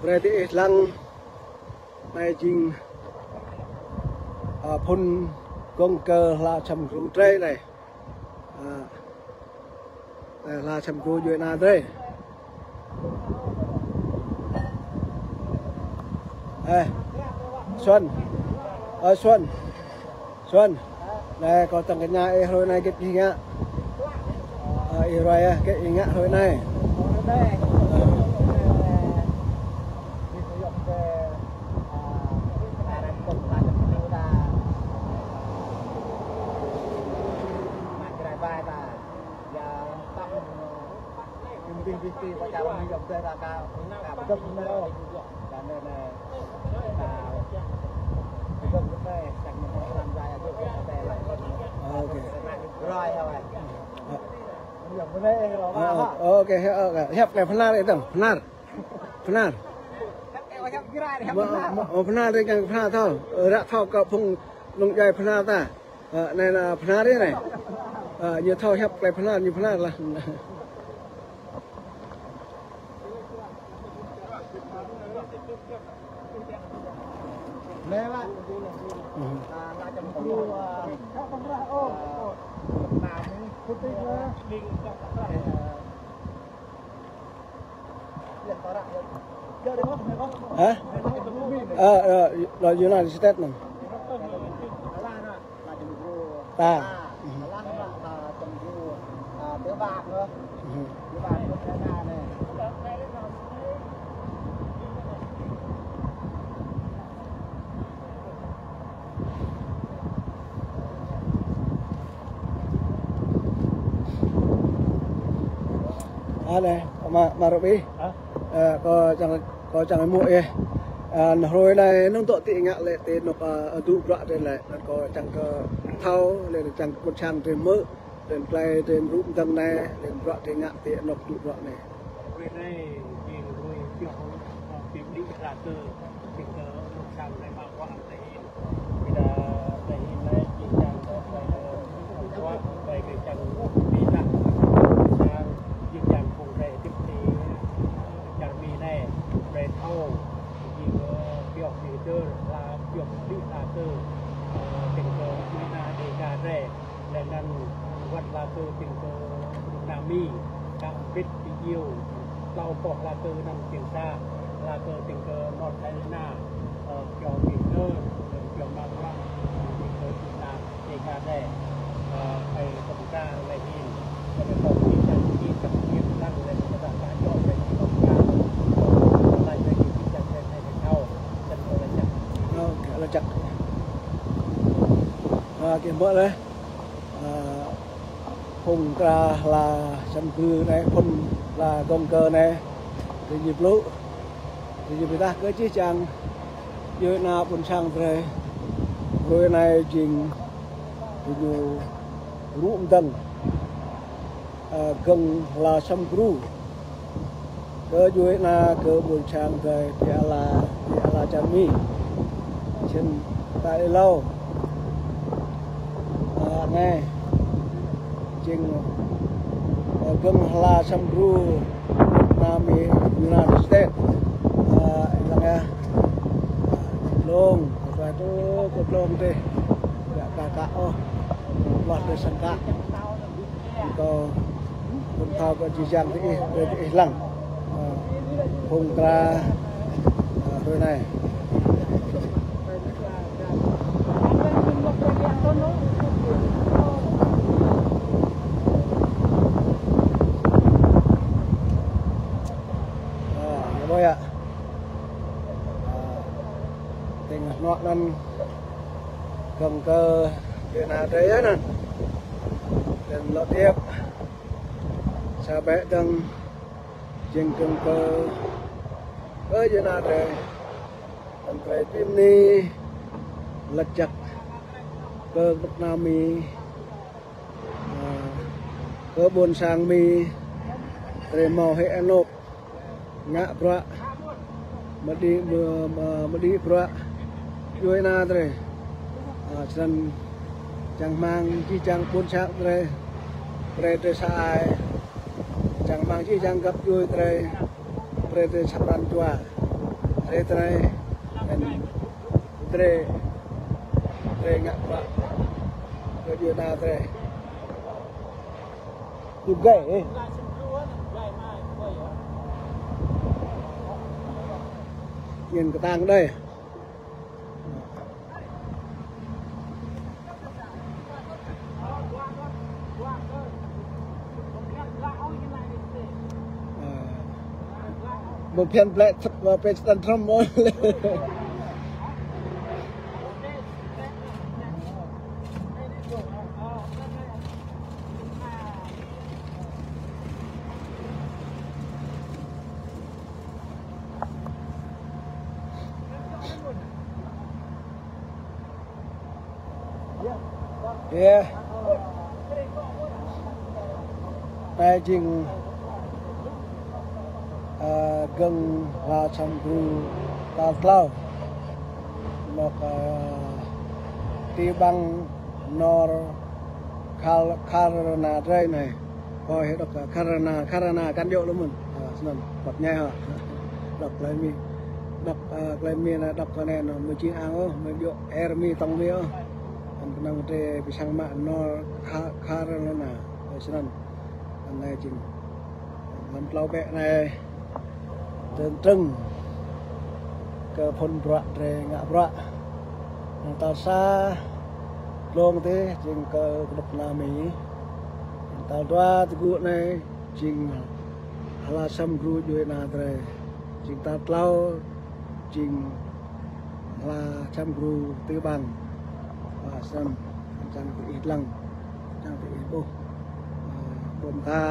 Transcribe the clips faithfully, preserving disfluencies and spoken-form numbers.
Anai tơ ih lăng anai jing, a, phŭn gơ̆ng kơ hla Čăm Gru drơi anai. A, anai hla Čăm Gru djuai ania drơi. Ơ, Xuân. Ơ, Xuân. Xuân. Anai kâo čang kơ tơña ih hrơi anai hơget ih ngă. Ơ, ih ruai hơget ih ngă hrơi anai. Ơ, ơ, ơ, ok, ok, hiăp, hiăp tơlơi Bơhnar ih dơ̆ng, Bơhnar. Bơhnar. Mă, mă, ơ, Bơhnar ih kiăng Bơhnar thâo. Ơ, ră thâo kơ phung nong djuai Bơhnar ta. Ơ, anai ană Bơhnar ih anai. Ơ, ñu thâo hiăp tơlơi Bơhnar, ñu Bơhnar lah. Hă? Ơ, ơ, là United States anai. Ta. Anai, mă, mă rơ̆p ih. Hă? Ơ, kâo čang, kâo čang hmư̆ ih. Ơ, hrơi anai nong dŏ tơ ih ngă lĕ tơ anŏ, ơ, dŭ bruă drơi lĕ. Anŭn kâo čang kơ thâo, lĕ čang kơ ƀôn sang drơi hmư̆. Lĕ tơlơi drơi rup dơ̆ng anai, lĕ bruă drơi ngă tơ anŏ dŭ bruă anai. Hrơi anai jing hrơi pioh, ơ, pioh đĭ hla kơ, pioh kơ ƀôn sang anai mă bruă tơ hin. Ƀiădah tơ hin anai jing čang kơ tơlơi, ơ, bruă, tơlơi kơ čang ƀiădah ƀôn sang, jing čang phung drơi hơdip tơ čar Mi anai, drơi thâo, jing, ơ, pioh pioh dơ̆r, hla pioh đĭ hla kơ, ơ, pioh kơ djuai ania Dêga drơi. Lĕ anŭn wơ̆t hla kơ pioh kơ kơnuk kơna Mi, kơ ƀĭt ti iâu, tlâo boh hla kơ anŭn kiăng sa, hla kơ pioh kơ North Carolina, ơ, pioh pioh dơ̆r, pioh mă bruă, pioh kơ djuai ania Dêga drơi. Ơ, ai kơ ƀôn sang lĕ hin, kơ ƀôn sang čang čih, čang čih lăng lĕ kơ ƀôn sang čang čih, kơ ƀôn sang, ơ, lĕ čang čih, čang čih, čang čih, čang čih. Ơ, kơ lĕ čang. Ơ, kơ ƀôn lĕ. Ơ, phung kra hla Čăm Gru anai, phŭn hla gơ̆ng kơ anai, tơ ñu blŭ, tơ ñu pơdah kơ čih čang, djuai ania ƀôn sang drơi, hrơi anai jing, tơ ñu rup dơ̆ng, ơ, gơ̆ng hla Čăm Gru. Kơ djuai ania, kơ ƀôn sang drơi, tơ ala, tơ ala čar Mi. Čen ta ih hlâo. Ơ, anai. Jing, ơ, gơ̆ng hla Čăm Gru, kơnuk kơna Mi United States. Ơ, ih lăng yơh. Glông, kơ tui tơ, kơ glông tơ. Yă kơ kơ ôh. Wah, tơ sang kơ. Kâo ƀuh thâo kơ jih jang tơ ih, tơ ih lăng. Ơ, phung kra, ơ, hrơi anai. Ơ, ñu ƀơi yă. Ơ, tơnah anŏ anŭn gơ̆ng kơ djuai ania drơi yơh anŭn. Lĕ lŏ điĕp. Sa ƀĕ dơ̆ng jing gơ̆ng kơ, kơ djuai ania drơi. Anŭn drơi ƀing anai lăk jăk kơ kơnuk kơna Mi, ơ, kơ ƀôn sang Mi, drơi hmâo hĭ anŏ ngă bruă, mơ̆ đĭ, mơ̆, mơ̆, mơ̆ đĭ bruă djuai ania drơi. Ơ, čang čang rơmang jih jang ƀôn sang drơi, brơi drơi sa ai, čang rơmang jih jang găp djuai drơi, brơi drơi sa pran jua. Drơi tơnai, drơi, drơi ngă bruă kơ djuê ana drơi. Ñu gai, ơ. Ñu kơtang đơi. Ơ, ƀu phiăn plĕ, ơ, pĕč tăn thrăm mơ̆n. Yơh. Anai jing, ơ, gơ̆ng hla Sam Gru tal tlâo. Mơ̆ng, ơ, ti ƀăng nor Kar-, Karana drơi anai. Kâo hĭ đŏk, ơ, Karana, Karana kăn djơ̆ lu mơ̆n. Ơ, snăn, păt ñai hă. Đŏk tơlơi Mi. Đŏk, ơ, tơlơi Mi anai, đŏk kơ anai, anŭn mơ̆ jing ang ôh, mơ̆ djơ̆ er Mi tong Mi ôh. Anŭn kơnơ̆ng drơi ƀu sang mă nor Ka-, Karana. Ơ, snăn. Anai jing. Lăm tlâo ƀĕ anai. Trưng trưng kơ phŭn bruă drơi ngă bruă. Anŭn tal sa dlông tih jing kơ kơnuk kơna Mi. Anŭn tal dua tơgŭ anai jing hla Sam Gru djuê ana drơi. Jing tal tlâo jing hla Sam Gru ti ƀăng. Ơ, snăn, čang diih lăng, čang diih ƀuh. Ơ, ƀô̆ mơta,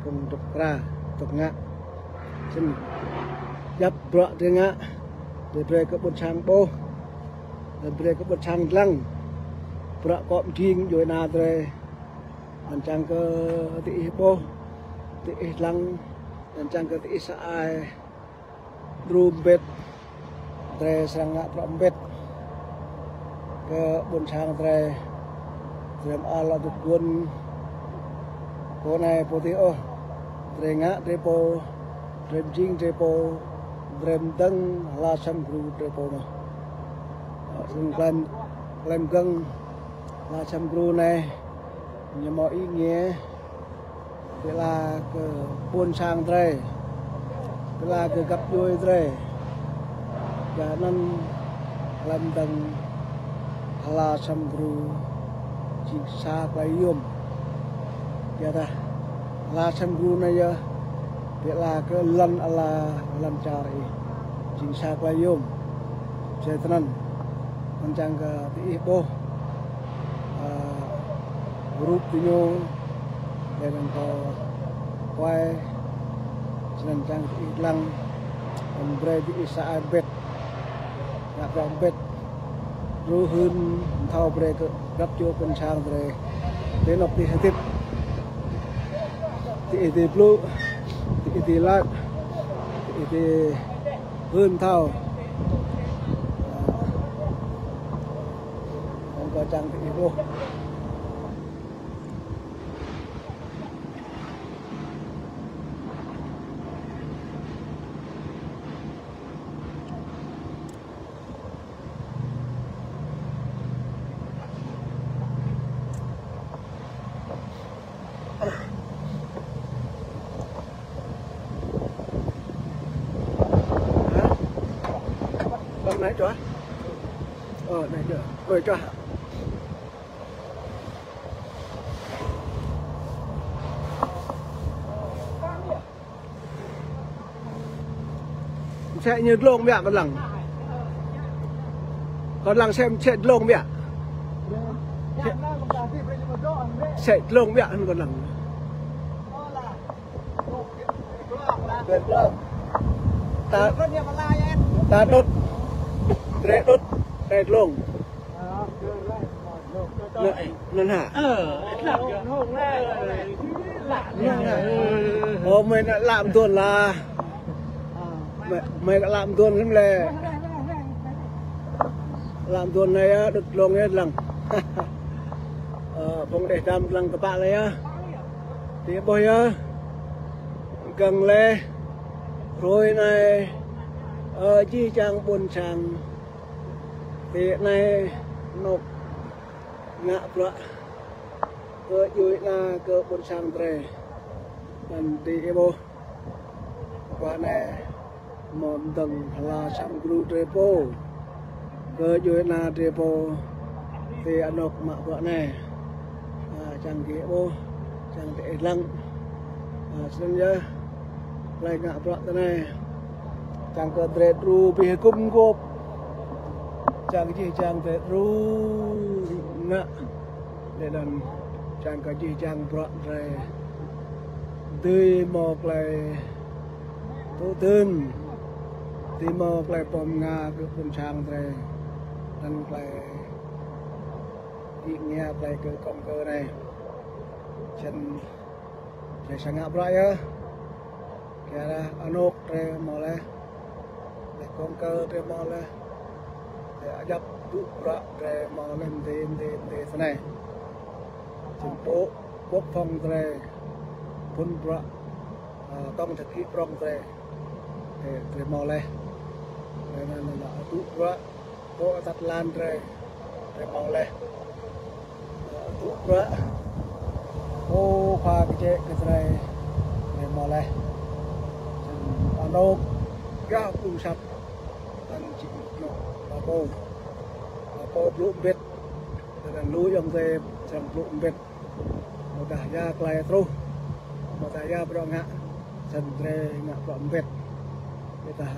phung dŏ kra, dŏ ngă. Snăn, djăp bruă drơi ngă, drơi brơi kơ ƀôn sang ƀuh, drơi brơi kơ ƀôn sang lăng. Bruă kŏ mjing djuê ana drơi. Anŭn čang kơ diih ƀuh, diih lăng, anŭn čang kơ diih sa ai. Đru mbĭt, drơi srăng ngă bruă mbĭt kơ ƀôn sang drơi. Drơi mơ̆ lŏ dŭt gun. Pô anai pô tih ôh. Drơi ngă drơi pô, drơi mjing drơi pô, drơi mdơ̆ng hla Sam Gru drơi pô mơ̆n. Ơ, snăn klem, klem gơ̆ng hla Sam Gru anai ñu mâo ý nghĩa. Pơala kơ ƀôn sang drơi, pơala kơ găp djuê drơi. Yua anŭn klem dơ̆ng hla Sam Gru jing sa klei yôm. Yua dah hla Sam Gru anai yơh pơala kơ lŏn ala lŏn čar ih jing sa klei yôm. Msĕ snăn, anŭn čang kơ diih ƀuh, ơ, rup diñu, lĕ anŭn kâo kuai, snăn čang diih lăng, anŭn brơi diih sa ai mbĭt, ngă bruă mbĭt, đru hưn mthâo brơi kơ găp djuê ƀôn sang drơi. Ti anôk diih hơdip, diih dưi blŭ, diih dưi lač, diih dưi hưn mthâo. Ơ, anŭn kâo čang diih ƀuh. Hă? Băng anai čuah? Ơ, anai čuah. Ơi, čuah. Msĕ ñu dlông biă kơ lăng. Kơ lăng msĕ, msĕ dlông biă. Msĕ dlông biă kơ lăng. Ta, ta đŭt, drơi đŭt, drơi dlông. Anŭn, anŭn hă? Ơ, anŭn hă? Ơ, mơi nă lăm tuôn lah. Mơi, mơi lăm tuôn lăm lĕ. Lăm tuôn anai yơh, đŭt dlông yơh lăng. Ơ, phung đeh dăm lăng tơpă lĕ yơh. Diih ƀuh yơh. Gơ̆ng lĕ. Hrơi anai. Ơ, jih jang ƀôn sang, ti anai anŏ ngă bruă kơ djuai ana kơ ƀôn sang drơi. Anŭn ti ih ƀuh. Pơ anai mơ̆ng dơ̆ng hla sang gru drơi pô. Kơ djuai ana drơi pô. Ti anŏ mă bruă anai. A, čang gih ƀuh, čang ti ih lăng. A, snăn yơh. Tơlơi ngă bruă ti anai. Čang kơ drơi đru bi hơgŭm gôp. Čang jih jang drơi đru ngă. Lĕ anŭn čang kơ jih jang bruă drơi dưi mâo tơlơi tŭ dưn, dưi mâo tơlơi pơm nga kơ ƀôn sang drơi. Anŭn tơlơi djik ñia tơlơi kơ kông kơ anai. Čang drơi sang ngă bruă yơh. Kơ anŏ drơi mâo laih. Laih kông kơ drơi mâo laih. Laih ayăp tŭ bruă drơi mâo laih mdê, mdê, mdê snei. Čang pô, pô phŏng drơi. Phŭn bruă, a, tŏng tơki prŏng drơi. Drơi, drơi mâo laih. Drơi anŭn, anŭn, anŭn, tŭ bruă. Pô atăt lan drơi, drơi mâo laih. Tŭ bruă. Pô khua kơčĕ kơ drơi, drơi mâo laih. Anŏ gah ƀung sat. Anŭn či anŏ ba pô. Ba pô blŭ mbĭt. Drơi anŭn lu yŏng drơi, drơi blŭ mbĭt. Mơ̆ dah ya tơlơi truh. Mơ̆ dah ya bruă ngă. Snăn drơi ngă bruă mbĭt. Ƀiădah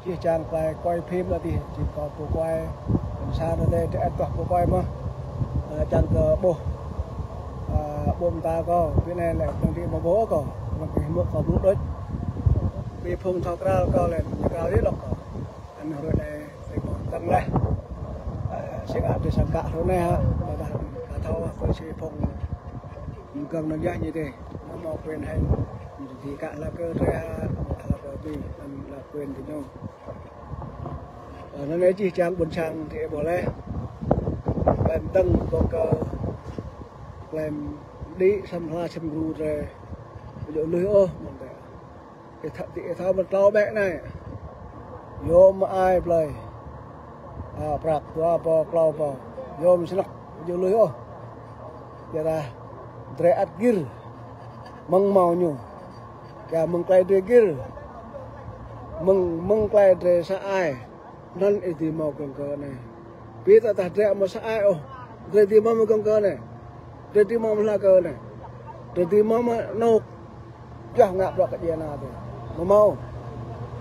jih jang tơlơi quay phim adih, jing kâo pô quay, ƀôn sang adih, drơi ăt kâo pô quay mơ̆n. Ơ, čang kơ ƀuh, ơ, ƀuh mơta kâo, ƀiă anai lĕ tơ̆ng đĭ mơ̆ ƀuh kâo, lăng kơ hmư̆ kâo blŭ đôč. Bi phung thâo krao kâo lĕ, ñu krao đĭ lŏk kâo. Anŭn hruê anai, tơ̆ng laih. Ơ, sĭt ăt drơi sang kă hruê anai hă, ƀiădah kâo thâo, kâo si phung mơ̆ng gơ̆ng anŭn yơh ñu dih. Ñu mâo quyền hay. Ñu dih kă laĭ kơ drơi hă, laĭ kơ bi, anŭn laĭ quyền kơ ñu. Ơ, anŭn anai jih jang ƀôn sang ti ih ƀuh laih. Tơlơi mdơ̆ng kông kơ tơlơi đĭ săm hla săm gru drơi. Ƀu djơ̆ lui ôh, mơ̆n drơi. Ih thâo, ti ih thâo mơ̆n tlâo ƀĕ anai. Yôm ai plơi. A, prăk dua pô, klâo pô. Yôm snăk, ƀu djơ̆ lui ôh. Ƀiădah drơi ăt gir. Mơ̆ng mâo ñu. Kơ mơ̆ng tơlơi drơi gir. Mơ̆ng, mơ̆ng tơlơi drơi sa ai. Anŭn ih dưi mâo kông kơ anai. Bi tơdah drơi amâo sa ai ôh. Drơi dưi mâo mơ̆ kông kơ anai. Drơi dưi mâo mơ̆ hla kơ anai. Drơi dưi mâo mơ̆ anŏ. Yơh ngă bruă kơ djuai ana drơi. Mâo mâo.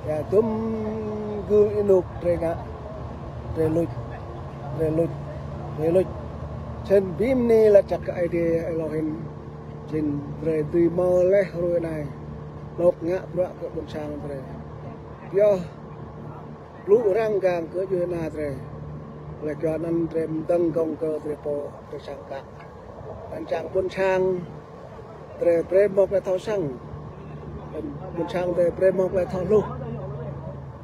Yơh dŭm gơ̆ng ênuk drơi ngă. Drơi luč. Drơi luč. Drơi luč. Snăn bi mni laĭ jăk kơ Aê Diê Elohim. Jing drơi dưi mâo laih hruê anai. Anŏ ngă bruă kơ ƀôn sang drơi. Yơh. Blŭ răng gang kơ djuai ana drơi. Laih kơ anŭn drơi mdơ̆ng kông kơ drơi pô drơi sang kă. Anŭn čang ƀôn sang drơi brơi mâo tơlơi thâo săng. Ƀôn sang drơi brơi mâo tơlơi thâo hluh.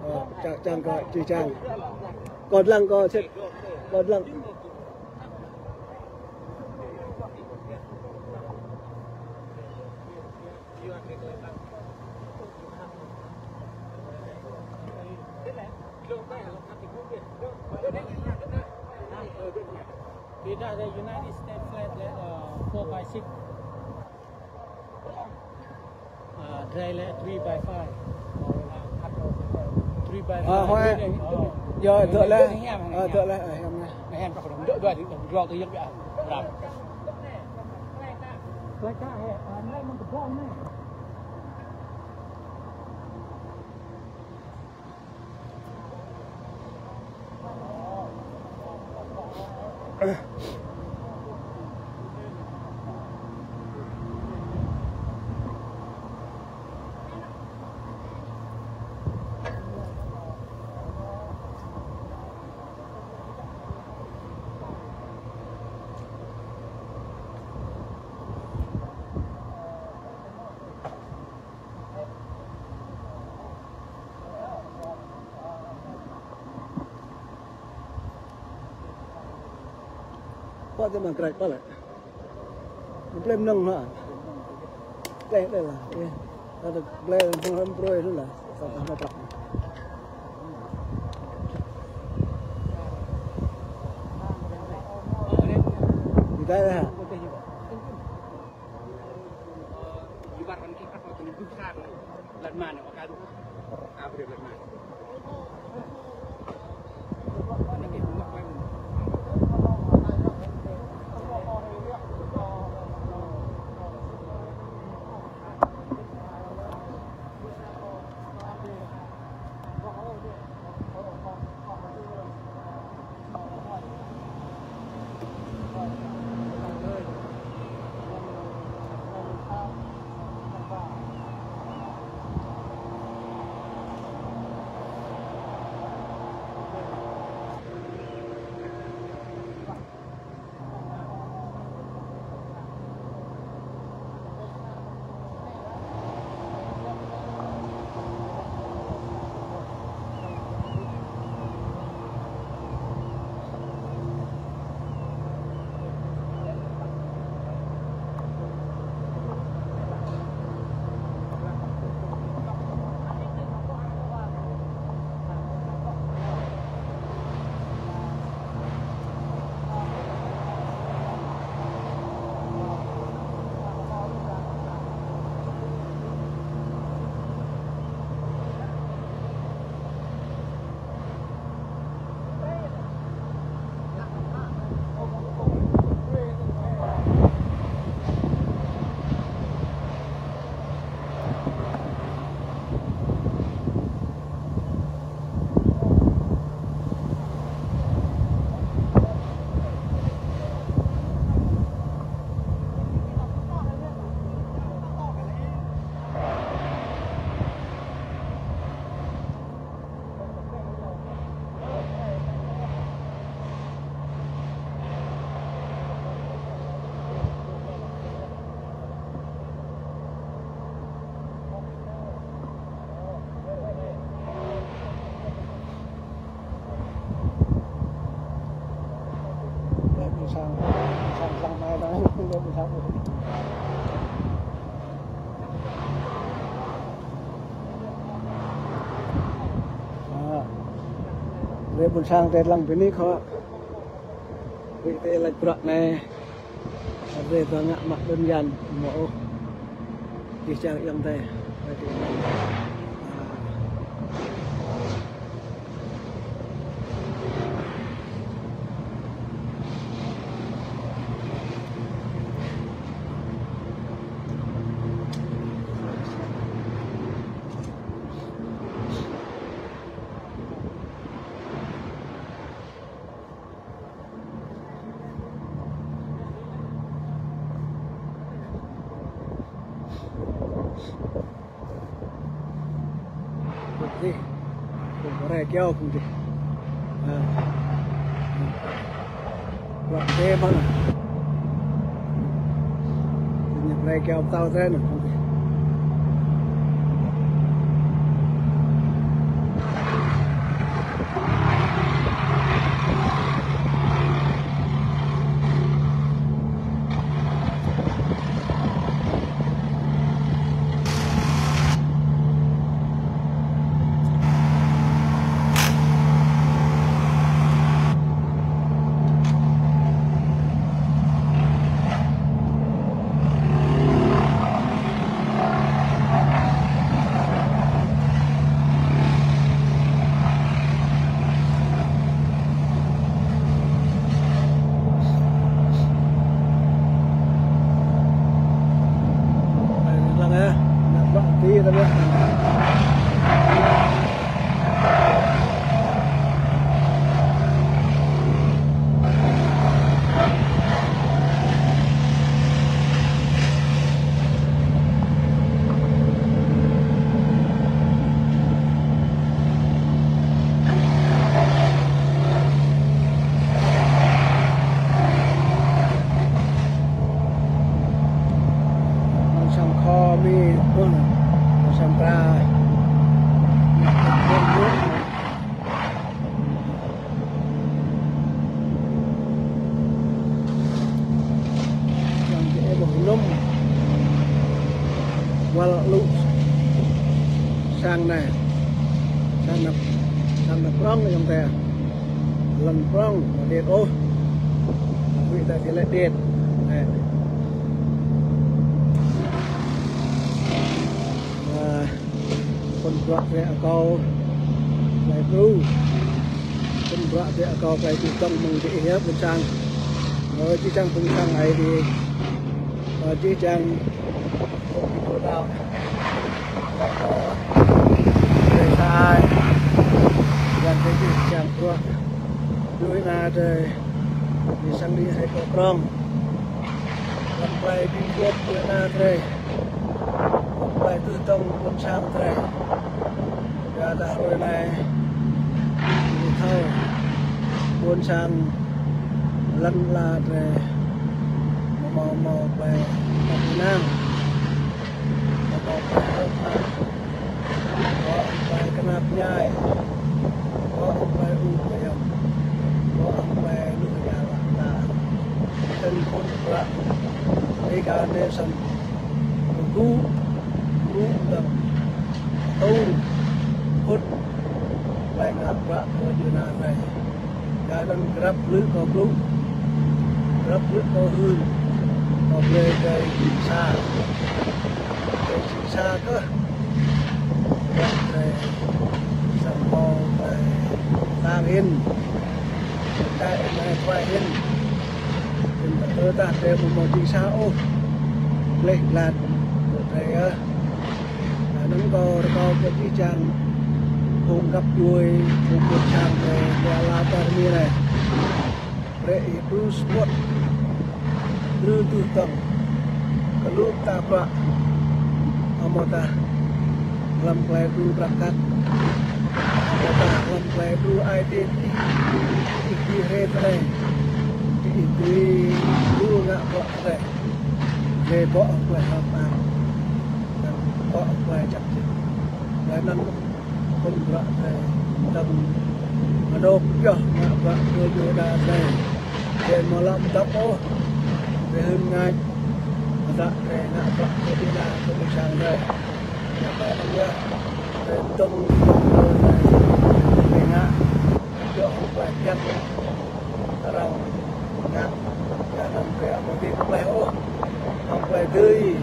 Ơ, čang, čang kơ, či čang. Kâo lăng kâo sĭt. Kâo lăng. Ƀiădah the United States flag lĕ, uh, four by six. Uh, drei lĕ three by five. Three by five. Ơ, hơi. Yơh, dŏ lĕ. Ơ, dŏ lĕ, ơ, hiam lĕ. Hiam, dŏ, dŏ, dŏ, dŏ, dŏ, dŏ. Pă tơmang krăč pă lĕ. Plei mơnơ̆ng hă. Plei đơi lah. Ơ, plei mơnơ̆ng hăm prơi đơi lah. Sa tah mă prăk. Lĕ ƀing sang, sang lăng anai, lĕ ƀing sang. Lĕ ƀing sang tơlơi lăng ƀing anai kơ. Ƀing tơlơi lăng bruă anai. Ƀing ta ngă mă đơn giản mơ̆ ôh. Dêh čar ayŏng adơi. Pơtih. Pơrai kyâo pơtih. Pơrai kyâo pơtao tren. Sang kho mi, sang pra. Yang ke ƀuh lŏm. Wăl lu sang anai. Sang anăp, sang anăp prŏng ayŏng adơi. Lŏn prŏng, điêt ôh. Ƀing ta či lĕ điêt. Wah, phŭn bruă drơi akâo plei đru. Phŭn bruă drơi akâo plei đru tŏng mơ̆ng dih yơh ƀôn sang. Ơ, jih jang ƀôn sang ai dih. Ơ, jih jang ƀôn sang đaŏ. Drơi sa ai. Yang drơi jih jang bruă. Đuaĭ ană drơi. Dih sang dih hrơi kơ prong. Lăm plei dih djŏp đuaĭ ană drơi. Lăm plei tŭ tŏng ƀôn sang drơi. Yua dah hrơi anai, ñu thâo ƀôn sang lŏn ala drơi. Hmâo, hmâo plei tơnang. Hmâo plei hơ̆k mơak. Hmâo plei kơnap ñai. Hmâo plei ur pơyom. Hmâo plei luh ña lă la. Tơl phŭn bruă. Ih ka ne săn. Gŭ, gŭ dăm. Tŭ, phŭn, plei ngă bruă kơ djuai ania drơi. Kơ anŭn grăp lư̆ kơ glŭ, grăp lư̆ kơ hưn, kơ plei drơi jing sa. Drơi jing sa kơh. Drơi samơ̆ plei tang hin. Tơdah anai tuai hin. Jing kơ tơdah drơi mơ̆ mơ̆ jing sa ôh. Gleh glan. Drơi yơh. Anŭn kâo rơkâo kơ jih jang phung găp djuai, phung ƀôn sang kơ, kơ ala čar Mi anai. Brơi ih đru support, đru tŭ tŏng. Kơ lu ta bruă, amơ̆ tah lăm plei đru prăk kăk, amơ̆ tah lăm plei đru ai tiê tiê, ih dih hrơi tơlơi, ih dih đru ngă bruă tơlơi. Drơi bŏ hăng plei hơ̆k mơak, hăng bŏ hăng plei čăk jĭt. Laih anŭn phŭn bruă drơi tơm anŏ pioh ngă bruă kơ djuai ania drơi. Drơi mơ̆ lăm tăp ôh, drơi hưn ngač, mơ̆ tah drơi ngă bruă kơ djuai ania kơ ƀôn sang drơi. Ngă bruă kơ djuai ania drơi tơm, drơi ngă, pioh hăng plei čăk. Arăng ngă, ngă anŭn kơ amơ̆ dih plei ôh. Hăng plei tui.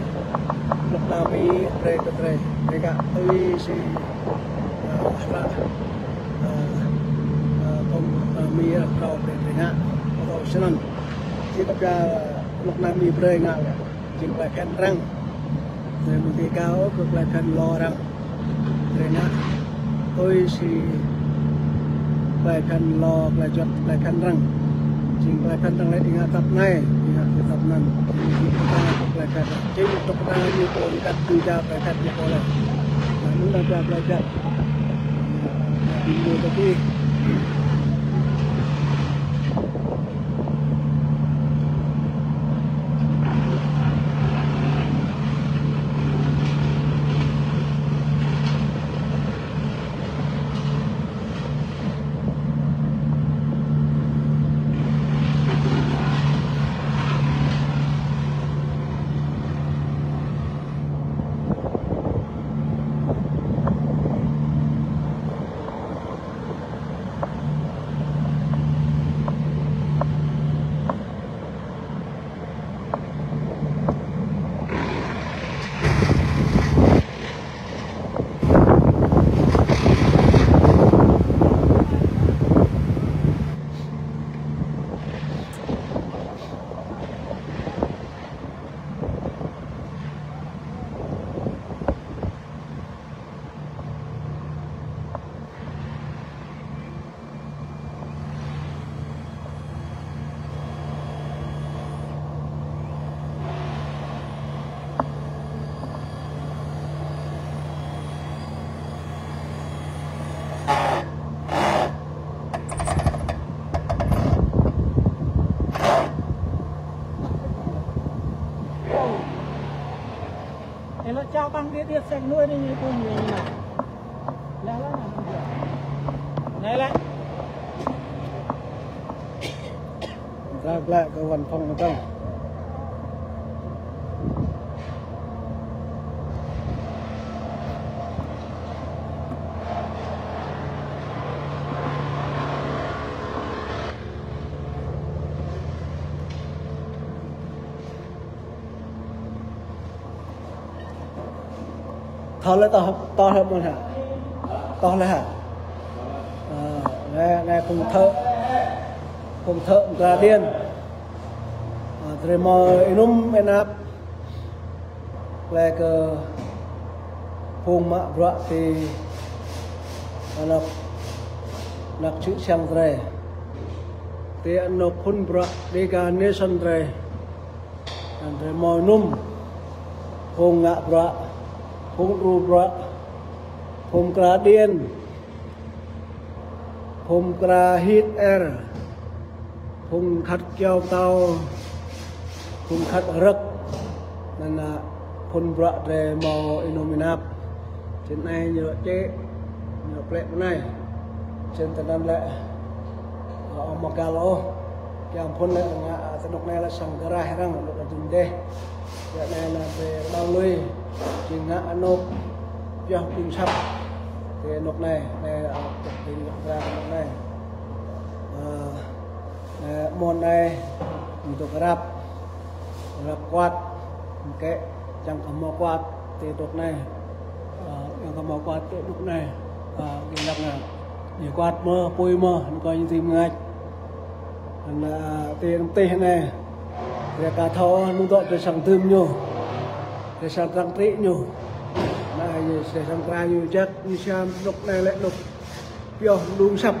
Lŏk ană Mi brơi kơ drơi. Drơi ngă tui si, ơ, hră, ơ, ơ, kông ană Mi hră kâo brơi drơi ngă. Kâo thâo snăn. Či kơ pia lŏk ană Mi brơi ngă lĕ. Jing plei phiăn arăng. Drơi mơ̆ng ti kâo kơ plei phiăn lŏ arăng. Drơi ngă tui si plei phiăn lŏ, plei juăt, plei phiăn arăng. Jing plei phiăn arăng lĕ ih ngă tăp anai, ih ngă tui tăp anŭn. Jing ih ngă tui plei phiăn arăng. Jing tŏk anai ñu pô, ih ngă tui ja plei phiăn ñu pô lĕ. Anŭn anŭn ja plei phiăn. Ñu pô tui. Ê, lŏ čao ƀăng điêt điêt sĕk nuai anai ñu pun ñu anai. Lĕ lĕ anai. Anai lĕ. Ra glăi kơ văn phòng mơ̆ng. Tŏ lĕ, tŏ, tŏ lĕ mơ̆n hă? Tŏ lĕ hă? Ơ, anai, anai phung thợ, phung thợ mkra điện. Ơ, drơi hmâo ênŭm ênap. Lĕ kơ phung mă bruă ti anŏ, anŏ čư̆ čhiăng drơi. Ti anŏ phun bruă Dega Nation drơi. Anŭn drơi hmâo ênŭm, phung ngă bruă, phung đru bruă, phung mkra điện, phung mkra hit er, phung khăt kyâo pơtâo, phung khăt rơ̆k, anŭn, ơ, phun bruă drơi hmâo ênŭm ênap. Čen anai ñu čĕ, ñu plĕ mơ̆ng anai. Čen tơnăn lĕ, ơ, ơ, mơgal ôh. Kiăng phun lĕ ngă, ơ, tơ anŏ anai lĕ sang krah arăng, anŏ adŭng dêh. Yua anai lĕ drơi rơbâo lui, jing ngă anŏ pioh ƀing săp. Ti anŏ anai, anai, ơ, ti anŏ krah anŏ anai. Ơ, Ơ, mơ̆n anai, ñu dŏ krăp, krăp kuat, kĕ, čang kơ hmâo kuat, ti dŏ anai, ơ, čang kơ hmâo kuat, ti dŏ anai, ơ, kĕ lăng anai, ñu kuat mơ̆n, apui mơ̆n, anŭn kơ ñu tĭm ngă. Anŭn, ơ, ti anŭn tih anai, drơi ka thâo, anŭn dŏ drơi sang dưm ñu, drơi sang trăng trĭ ñu. Anai, ñu drơi sang krah ñu jak, ñu siam, dŏ anai lĕ dŏ, pioh đung săp.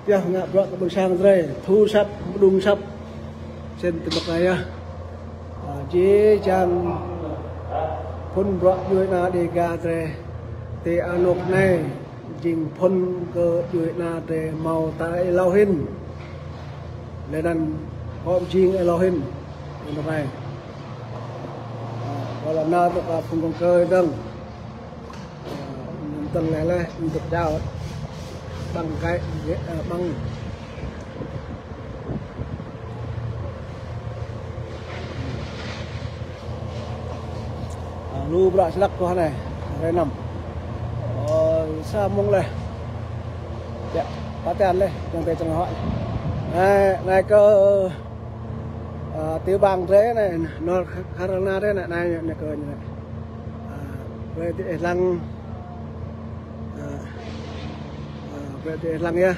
Pioh ngă bruă kơ ƀôn sang drơi, thu săp, mơđung săp. Čen tơmăk anai yơh. Ơ, jih jang phun bruă djuai ana Dega drơi. Ti anŏ anai, jing phun kơ djuai ana drơi hmâo ta êlâo hĭn. Lĕ anŭn kơ jing êlâo hĭn. Anŏ anai. Ơ, kơ lăm anai tơ kơ phun kông kơi dơ̆ng. Ơ, ñu tơl lĕ lĕ, ñu tơl jao. Ƀăng kơi, ơ, ƀăng. Ơ, lu bruă čơlăk kơ anai, hrơi năm. Ơ, sa mông lĕ. Yă, pơtian lĕ, yang tê čang hŏ. Anai, anai kơ, ơ, tiểu bang drơi anai, nor Karana drơi anai, anai, anai kơ ñu anai. Ơ, brơi tơ ih lăng. Ơ, ơ, brơi tơ ih lăng yơh.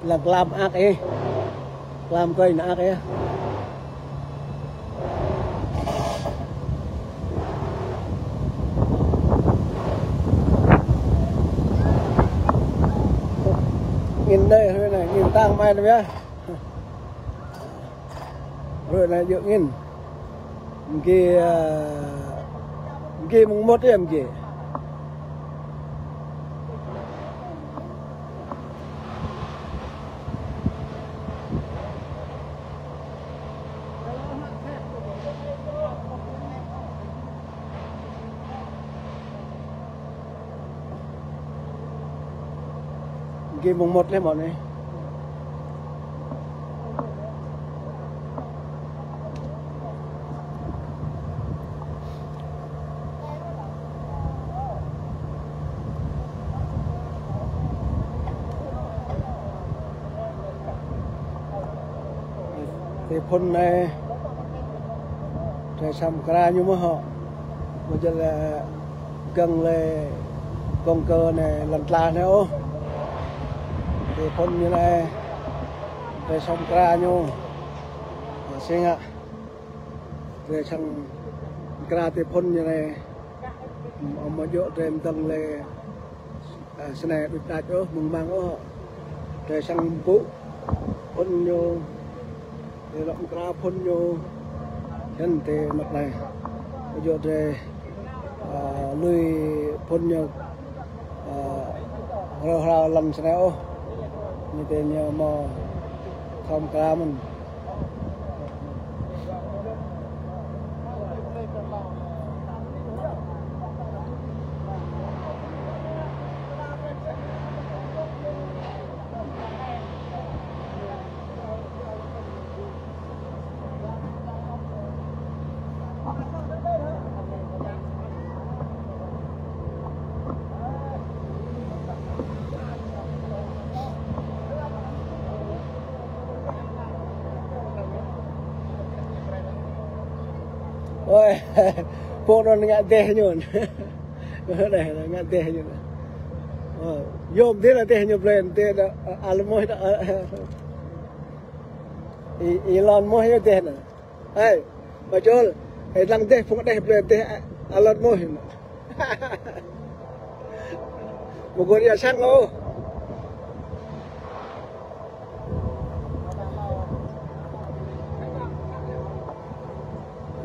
Lăng klam ak ih. Klam kơi nă ak ih. Angin anai, hrơi anai, angin tăng mai anai yơh. Hrơi anai djơ̆ angin. Mơgi, ơ, mơgi mông mơmŏt yơh mơgi. Mơgi mông mơmŏt lĕ mơ̆n anai. Tơlơi phŭn anai, tơlơi săm kra ñu mơ̆ hŏ. Mơ̆ jơ̆ lĕ găng lĕ gong kơ anai lăn tla anai ôh. Tơlơi phŭn ñu anai, tơlơi săm kra ñu. Sing hă. Tơlơi săm kra tơlơi phŭn ñu anai. Mơ̆ jơ̆ tơlơi mơdơ̆ng lĕ, a, snei đuč đač ôh, mơ̆ng mang ôh. Tơlơi săm pŭ phŭn ñu, tơlơi lŏm kra phŭn ñu, čăn tơlơi măt lĕ. Mơ̆ jơ̆ tơlơi, a, lui phŭn ñu, a, hrŏ hrŏ lăm snei ôh. Ñu tơlơi ñu mơ̆ khŏm kra mơ̆n. Ôi, pô anŭn ngă dêh ñu. Dêh, ngă dêh ñu. Ơ, yôm dêh lĕ dêh ñu ƀlĕ, dêh đa, a, almoi đa, a, a. Ih, ih lŏn mơ̆ yơh dêh anŭn. Hai, Bajol, ih lăng dêh, phung dêh, ƀlĕ dêh, a, a lŏn mơ̆ yơh anŭn. Mơguah ia sang ôh.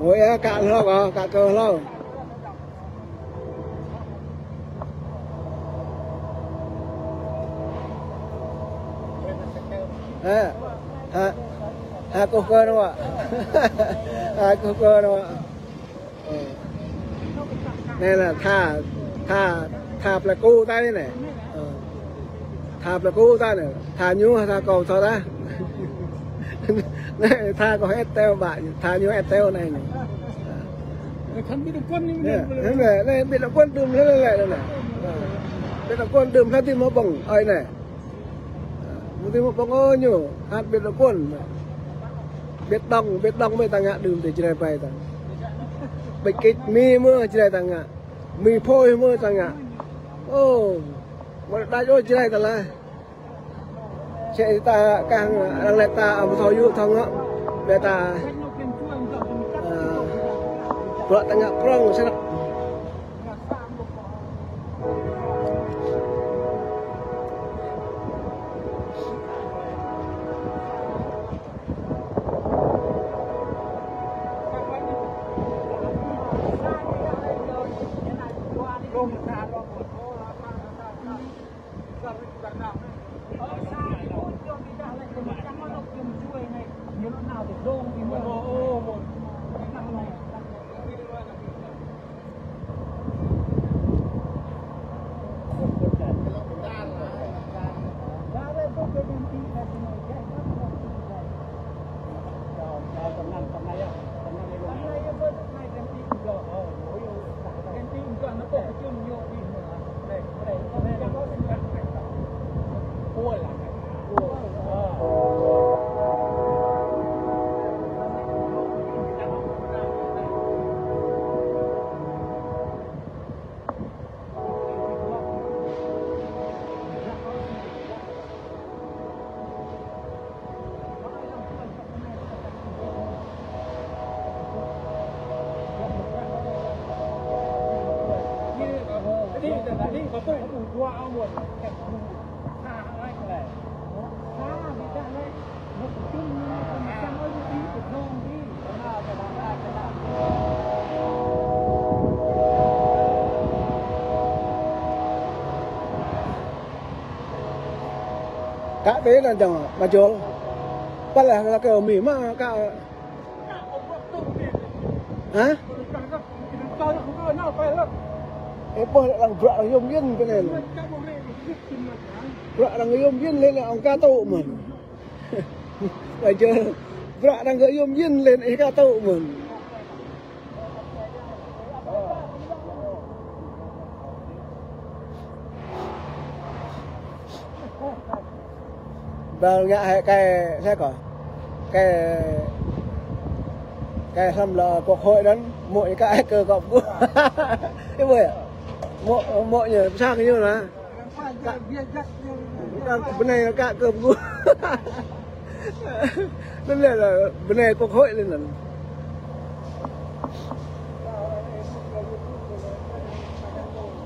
Ôi, a, kă hlâo, a, kă kơ hlâo. Ha, ha, ha, kơkuh kơ anŭn. Ha, kơkuh kơ anŭn. Ơ. Anai lĕ tha, tha, tha plơi Ku ta anai. Ơ. Tha plơi Ku ta anai. Tha ñu, tha kâo, tha ta. Anai, tha kâo hơget teo ƀă, tha ñu hơget teo anai. Ơ, khăn ƀĭt đơ̆ng kôn ñu. Anai, anai, ƀĭt đơ̆ng kôn đưm lĕ, lĕ, lĕ, anai. Ơ. Ƀĭt đơ̆ng kôn đưm lĕ tĭ mơ̆ ƀơ̆ng, ơi anai. Ơ, mơ̆ tĭ mơ̆ ƀơ̆ng, ơ, ñu. Khăn ƀĭt đơ̆ng kôn. Ƀĭt đŏng, ƀĭt đŏng mơ̆ ta ngă đưm tơ Jrai ƀai ta. Ƀĭt kĭt mi mơ̆ Jrai ta ngă. Mi phôi mơ̆ ta ngă. Ơ. Mơ̆ đač ôh Jrai ta lah. Sĕ ta kah arăng lĕ ta amăng thâo yŭ thâo ngă. Ƀĕ ta, a, bruă ta ngă prŏng snăk. Kă bê anŭn dơ̆ng, Bajol. Pơlah kơ mi mă kă. Hă? Ơ, pô lăng bruă lăng yôm yên kơ anai. Bruă lăng yôm yên lĕ anŭn kơ tŭ mơ̆n. Bajol, bruă arăng gơ̆ yôm yên lĕ ih kơ tŭ mơ̆n. Bal ngă hĕ kai sĕ kơ. Kơ, kơ hlăm lŏ quốc hội anŭn, mơ̆ ñu kơ kơ kŏp gŭ. Ih ƀuh yơh. Mơ̆, mơ̆ ñu pơsang ñu anŭn. Kơ, kơ bơnai kơ kơ gŭ. Anŭn lĕ lŏ bơnai quốc hội lĕ anŭn.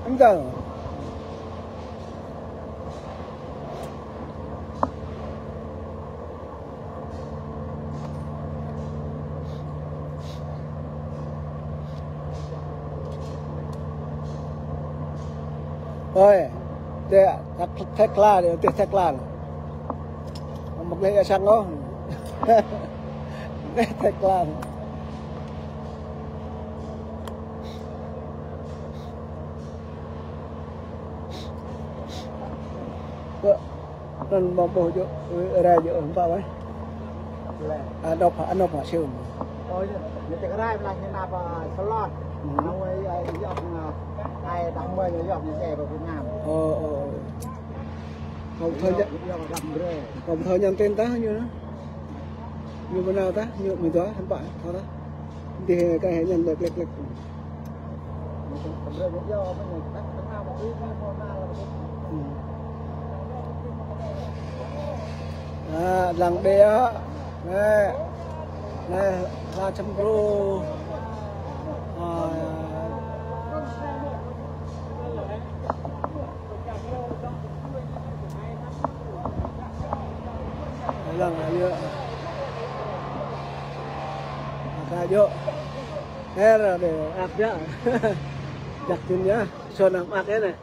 Ƀing ta. Ơi, tĕ, tĕk, tĕk la, tĕ, tĕk la. Mơ̆k lĕ ia sang ôh. Tĕ, tĕk la. Kơ, anŭn mơ̆ ƀuh djơ̆, rai djơ̆, hơmâo pă wai. Anŏ pă, anŏ pă siu. Ơ, ñu tĕk rai pơlah ñu nao pơ salon. Anŭn ai, ai, yơh, ai, đah mơi ñu yơh, ñu jai pơ Việt Nam. Ơ, ơ, ơ. Kâo thâo ñu, yơh, đah mơi. Kâo thâo ñu tin tah ñu anŭn. Ñu pơ anŭn tah, ñu mơ̆ dŏ, hơmâo pă, thâo tah. Dih kơ hĕ ñu lĕk, lĕk, lĕk. Ơ, lăng đê hă. Anai, anai, hla čăm gru. Ơ, lăng, anai yơh. Aka djơ̆. Her đê, ak djơ̆. Jak čun yơh. Sô anăm ak anai.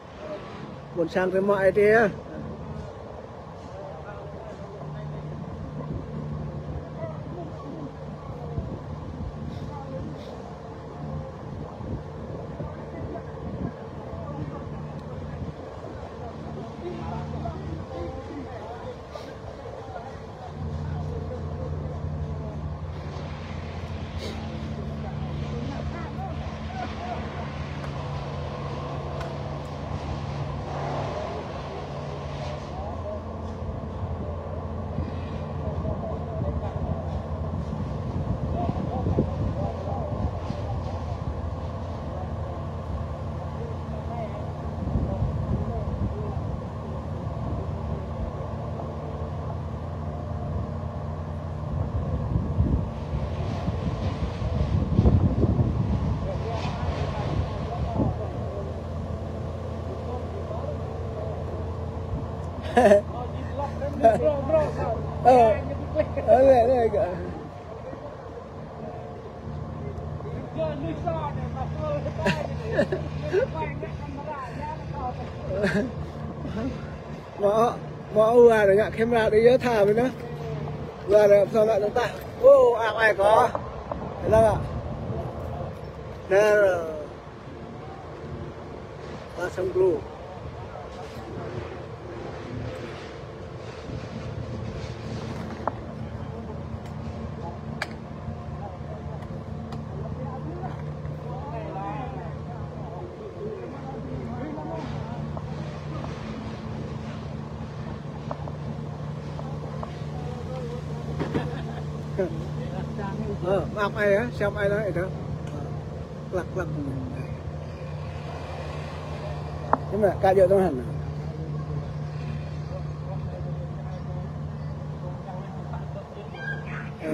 Ƀôn sang rơmô ai tiê. Ơ, ơ, lĕ, lĕ, kơ. Mơ̆, mơ̆ ua anai ngă camera đĭ yơh tha mơ̆n anai. Ua anai pơthâo ngă tơ̆ng tah. Ô, ak ai kơ. Lăng ah. Anai. Hla čăm gru. Ơ, mơak ai ah, siam ai anai ih tơ. Klăk, klăk. Ñu mă, kơ djơ̆ tơ̆ng hăn. Ơ.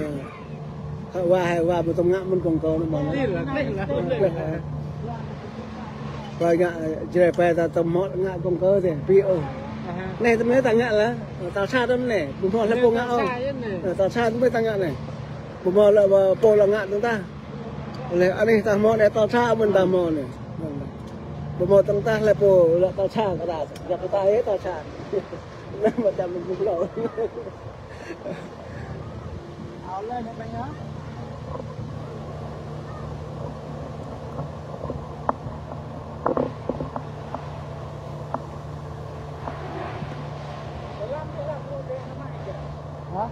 Hă, wa, hă, wa, ƀu tơm ngă mơ̆n kông kơ anŭn mơ̆n. Wa ngă, Jrai pơ ta tơm hmâo ngă kông kơ tê, pi ôh. Anai tơm anai ta ngă lah, tal sa tơm anai, ƀu hmâo lĕ pô ngă ôh. Ơ, tal sa tơm anai ta ngă anai. Ƀu hmâo lĕ pô lŏ ngă tơ̆ng tah. Lĕ anih ta hmâo anai tal sa mơ̆n ta hmâo anai. Ƀu hmâo tơ̆ng tah lĕ pô lŏ tal sa kơ ta. Yua kơ ta ih tal sa. Anai mơ̆ čăm mơ̆n ƀu hmâo. Hă?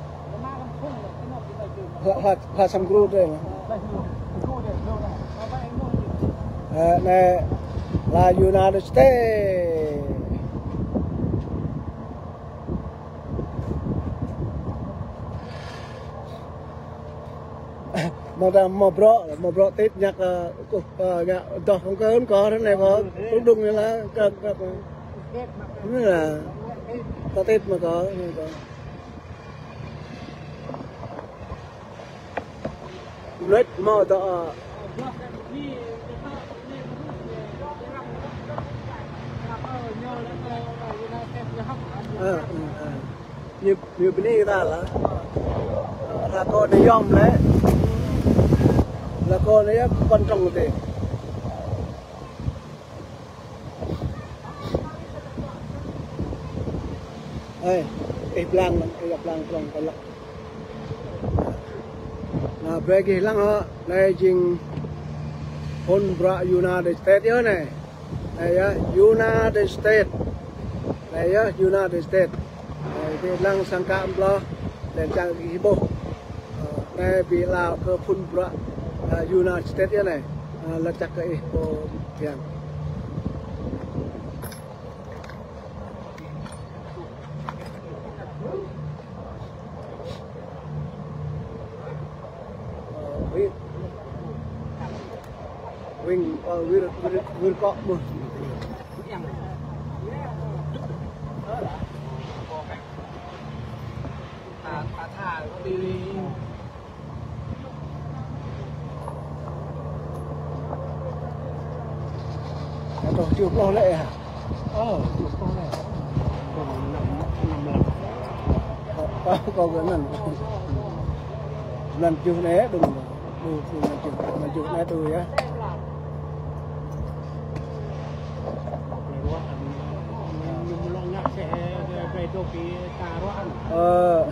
Hla, hla, hla čăm gru dê. Ơ, anai, hla United States. Mă ta mă brŏ, mă brŏ tip ñăk, ơ, kuh, ơ, ñăk doh kông kơn kơ ră anai kơ, rŭng đŭng anai lah, kơ, kơ, anai lah, ta tip mă kơ, anai kơ. Mlĕč mă ta, ơ. Ơ, ơ, ơ. Ñu, ñu bơni ta lah. Rơkâo anai yom lĕ. Rơkâo anai yơh pơkŏn trong tê. Ê, ih blang, ih blang trong kơ lăk. Anai brơi gih lăng hŏ, anai jing phŭn bruă United States yơh anai. Anai yơh, United States. Anai yơh, United States. Anai, ƀing lăng sang kơ amplŏh, lĕ čang gih ƀuh. Ơ, anai ƀing lăng kơ phŭn bruă, ơ, United States yơh anai. Ơ, lăk čăk kơ ih pô kiăng. Ơ, wĭt. Wĭt, ơ, wĭt, wĭt, wĭt kŏ mơ̆n. Ơ, tơjuh pluh lĕ hă? Ơ, tơjuh pluh lĕ. Kâo năm, năm lăm. Ơ, kâo kơ năm. Năm tơjuh anai, đŭng. Đŭng, đŭng năm tơjuh, năm tơjuh anai tui yơh. Ơ.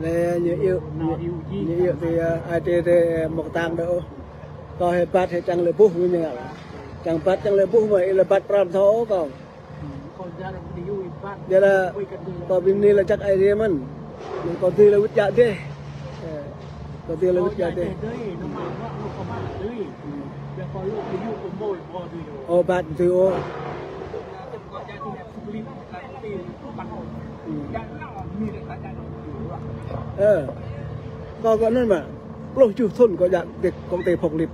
Lĕ ñu iâu, ñu iâu tui, ơ, ai tê tê mơ̆k tang đơ ôh. Kâo hơbĭt hă čang lĕ ƀuh ñu ngă. Čang hơbĭt čang lĕ ƀuh mơ̆ ih lĕ hơbĭt pran thâo kâo. Yua lah kâo ƀing anai lĕ čăk ai rê mơ̆n. Kâo tui lĕ wĭt djă dêh. Ơ, kâo tui lĕ wĭt djă dêh. Ơ, hơbĭt tui ôh. Ơ. Kâo kơ anŭn mă. Pluh tơjuh thŭn kâo djă dêh kông tê Phok Lip.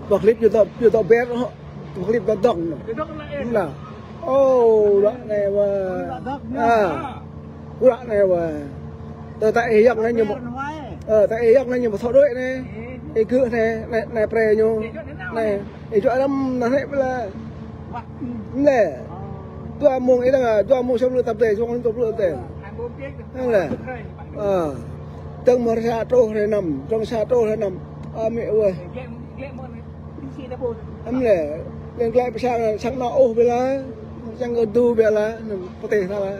Phok Lip ñu tŏ, ñu tŏ ber hŏ. Phok Lip tŏ dŏng. Anŭn lah. Ơ, ră anai wă. Ơ. Ră anai wă. Tơ ta ih yŏng anai ñu mă. Ơ, ta ih yŏng anai ñu mă thâo đuaĭ anai. Ih gơ̆ anai, anai, anai pre ñu. Anai. Ih juă lăm anai ƀiă lah. Anai. Dua mông ih đang, dua mông sa pluh tap tê, sa mông sa pluh tê. Anai lah. Ơ. Tơ̆ng mơ̆ sa truh hrơi năm, tơ̆ng sa truh hrơi năm. Ơ, mĕ wơh. Anai lah. Lĕ glăi pơsang, sang nao ôh ƀiă lah. Sang kơ du ƀiă lah. Pơtê sa lah.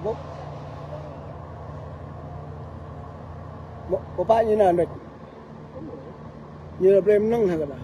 Ƀu, ƀu, ƀu pă ñu nao đôč. Ñu lĕ brơi mơnơ̆ng hă kơ ta.